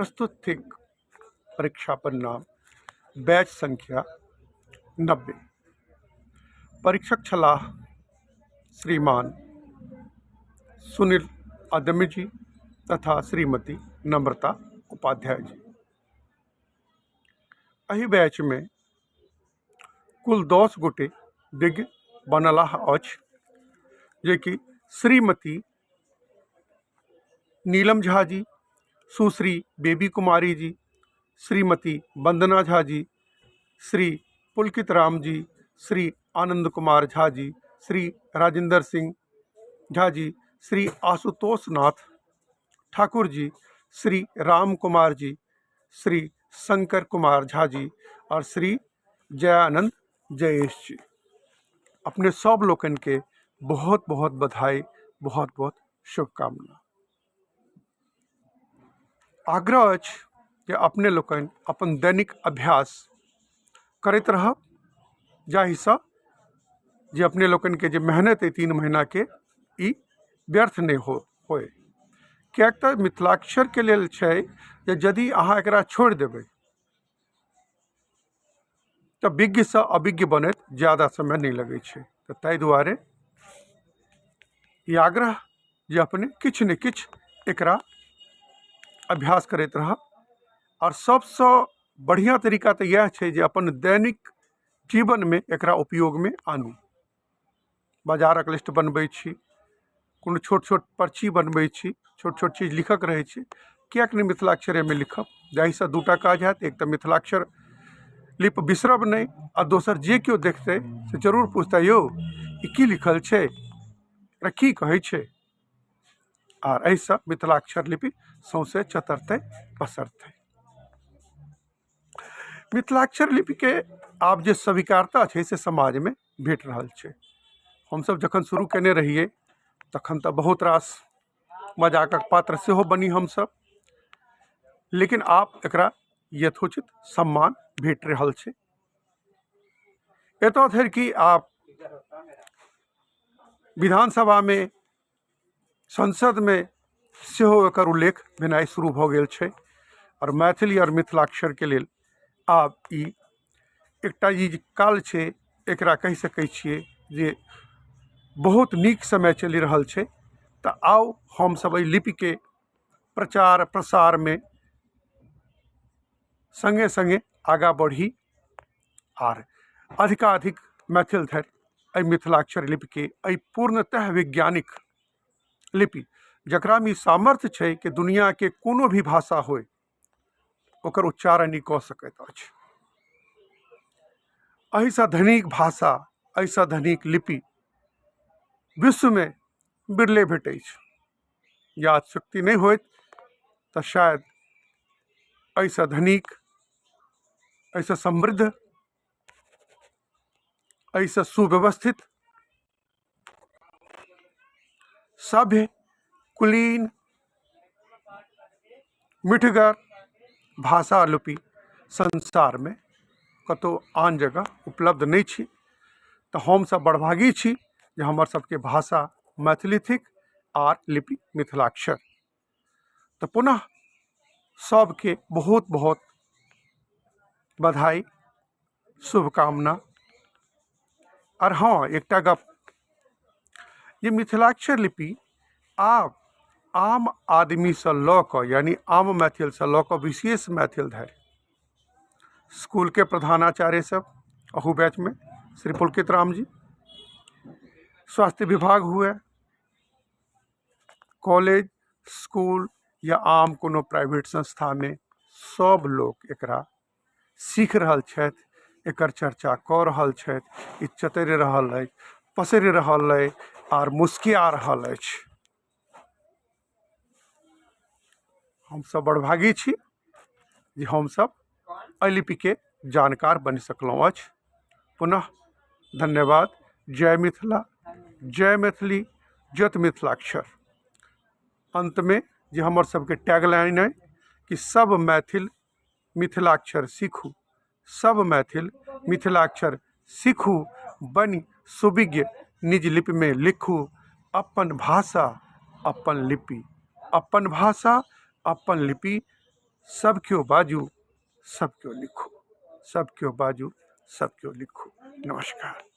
प्रस्तुत थिक परीक्षा परिणाम बैच संख्या 90। परीक्षक छलाह श्रीमान सुनील अदम्य जी तथा श्रीमती नम्रता उपाध्याय जी। एहि बैचमे कुल 10 गोटे विज्ञ बनलाह अछि, जेकि श्रीमती नीलम झा जी, सुश्री बेबी कुमारी जी, श्रीमती वंदना झा जी, श्री पुलकित राम जी, श्री आनंद कुमार झा जी, श्री राजेंद्र सिंह झा जी, श्री आशुतोष नाथ ठाकुर जी, श्री राम कुमार जी, श्री शंकर कुमार झा जी आओर श्री जयानंद जयेश जी। अपने सब लोकनिके बहुत बहुत बधाई, बहुत बहुत शुभकामना। आग्रह अछि जे अपने लोकनि अपन दैनिक अभ्यास करैत रहब, जाहिसँ जे अपने लोकनिके जे मेहनत अइ 3 महीनाके ई व्यर्थ नहि होय। किएक तऽ मिथिलाक्षरके लेल छै जे यदि अहाँ एकरा छोड़ि देबै तऽ विज्ञसँ अभिज्ञ बनैत ज्यादा समय नहि लगै छै। तऽ ताहि दुआरे ई आग्रह जे अपने किछु ने किछु एकरा अभ्यास करैत रहब। आओर सबसँ बढ़िआँ तरीका तऽ इएह छै जे अपन दैनिक जीवनमे एकरा उपयोगमे आनू। बाजारक लिस्ट बनबै छी, कोनो छोट छोट पर्ची बनबै छी, छोट छोट चीज लिखऽके रहै छै, किएक नहि मिथिलाक्षरेमे लिखब, जाहिसँ दूटा काज हैत। एक तऽ मिथिलाक्षर लिपि बिसरब नहि, आ दोसर जे केओ देखतै से जरूर पुछतै, यौ ई की लिखल छै, एकरा की कहै छै। आर एहिसँ मिथिलाक्षर लिपि सौँसे चतरतै पसरतै। मिथिलाक्षर लिपिके आब जे स्वीकार्यता छै से समाजमे भेट रहल छै। हमसभ जखन शुरू कयने रहियै तखन तऽ बहुत रास मजाकक पात्र सेहो बनी हमसभ, लेकिन आब एकरा यथोचित सम्मान भेट रहल छै। एतऽ धरि कि आब विधानसभामे, संसदमे सेहो एकर उल्लेख भेनाइ शुरू भऽ गेल छै। आओर मैथिली आओर मिथिलाक्षरके लेल आब ई एकटा ई जे काल छै, एकरा कहि सकै छियै जे बहुत नीक समय चलि रहल छै। तऽ आउ हमसभ एहि लिपिके प्रचार प्रसारमे सङ्गे सङ्गे आगाँ बढ़ी आर अधिकाधिक मैथिल धरि एहि मिथिलाक्षर लिपिके, एहि पूर्णतः वैज्ञानिक लिपि, जकरामे ई सामर्थ्य छै कि दुनिआँके कोनो भी भाषा होइ ओकर उच्चारण ई कऽ सकैत अछि। एहिसँ धनिक भाषा, एहिसँ धनिक लिपि विश्वमे बिरले भेटै छै। याद शक्ति नहि होइत तऽ शायद एहिसँ धनिक, एहिसँ समृद्ध, एहिसँ सुव्यवस्थित, सभ्य, कुलीन, मिठगर भाषा लिपि संसारमे कतहु आन जगह उपलब्ध नहि छी। तऽ हमसभ बड़भागी छी जे हमर सबके भाषा मैथिली थिक आर लिपि मिथिलाक्षर। तऽ पुनः सबके बहुत बहुत बधाई, शुभकामना। आर हँ, एकटा गप जे मिथिलाक्षर लिपि आब आम आदमीसँ लऽ कऽ, यानि आम मैथिलसँ लऽ कऽ विशेष मैथिल धरि, स्कूलके प्रधानाचार्य सब अहू बैचमे श्री पुलकित राम जी, स्वास्थ्य विभाग हुए, कॉलेज, स्कूल या आम कोनो प्राइवेट संस्थामे सब लोक एकरा सीख रहल छथि, एकर चर्चा कऽ रहल छथि। ई चतरि रहल अछि, पसरि रहल अइ आर मुस्किया रहल अछि। हमसभ बड़भागी छी जे हमसभ एहि लिपिके जानकार बनि सकलहुँ अछि। पुनः धन्यवाद। जय मिथिला, जय मैथिली, जत मिथिलाक्षर। अन्तमे जे हमर सबके टैगलाइन अइ कि सब मैथिल मिथिलाक्षर सीखू, सब मैथिल मिथिलाक्षर सीखू, बनि सुविज्ञ निज लिपिमे लिखू, अपन भाषा अपन लिपि, अपन भाषा अपन लिपि सब केओ बाजू, सब केओ लिखू, सब केओ बाजू, सब केओ लिखू। नमस्कार।